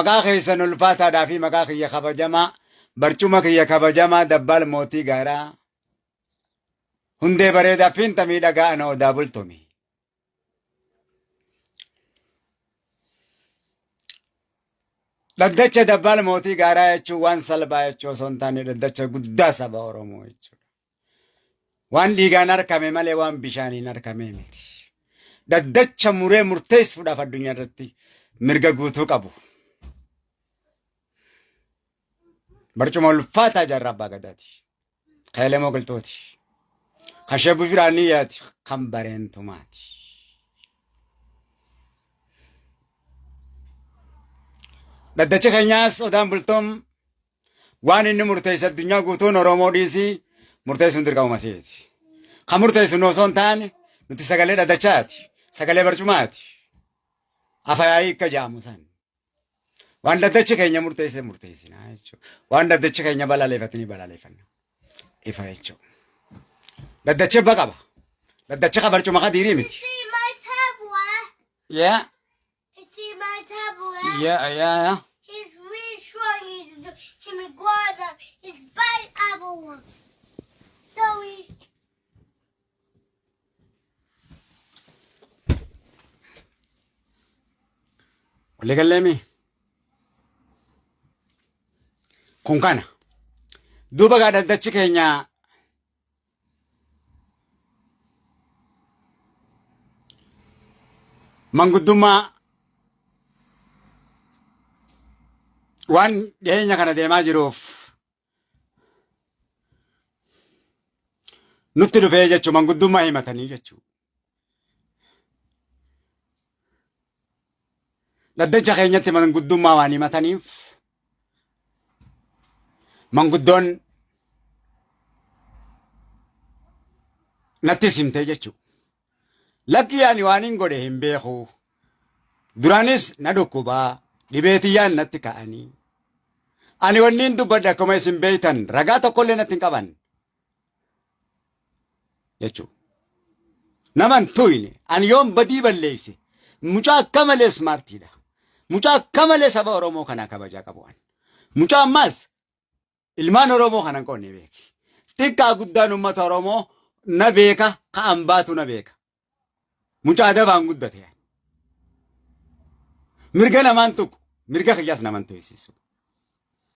Maqaa keessan ulfaataadhaa fi maqaa kiyya kabajamaa barcuma kiyya kabajamaa dabbaal mootii gaaraa hundee bareedaa fiinta miidhagaa ana odaa bultumi. Dhaddacha dabbaal mootii gaaraa jechuun waan salphaa jechuu osoo hin taane dhaddacha guddaa saba Oromoo jechuudha. Waan dhiigaan harkame malee waan bishaaniin harkame miti. Dhaddacha muree murteessuudhaaf addunyaa irratti mirga guutuu qabu. Barcuma ulfaataa jaarraa abbaa gadaati. Kan Elemoo Qilxuuti. Kan Sheebbuu Firaaniyyaati. Kan Bareentumaati. Dhaddachi keenyaas Odaan Bultoom waan inni murteesse addunyaa guutuun Oromoo dhiisii murteessuun dirqama masiiti. Kan murteessu nu osoo hin taane nuti sagalee dhaddachaati. Sagalee barcumaati. Afayaayii akka jaamu san. Waan dhaddachi keenya murteesse murteessina jechuudha. Waan dhaddachi keenya balaaleffatanii balaaleffanna. Ifa jechuudha. Dhaddachi abba qaba. Dhaddachi ka barcuma ka diirii miti. See my tablet. Yeah, You see my tablet. yeah. He's really strong. He's him iguana. He's bite everyone. So he. Walii galleemi. Kun kana. Duuba gaa dhaddachi keenya manguddummaa waan dhiyeenya kana deemaa jiruuf nutti dhufee jechuun manguddummaa himatanii jechuudha. Dhaddacha keenyatti manguddummaa waan himataniif manguddoon natti simtee jechuudha. Lakkii ani waan hin godhe hin beeku. Duraanis na dhukkubaa dhibee tiyyaan natti ka'anii. Ani wanni hin dubbadhe akkuma isin beektan ragaa tokkollee natti hin qaban. Jechuudha. Nama hin tuyne ani yoon badii balleesse mucaa akka malee ismaartiidha. Mucaa akka malee saba Oromoo kanaa kabajaa qabu. Mucaa ammaas Ilmaan Oromoo kanan qoonne beeki. Xiqqaa guddaan uummata Oromoo na beeka, ka'an baatu na beeka. Mucaa dabaan guddate. Mirga namaan tuqu, mirga kiyyaas naman tuqsiisu.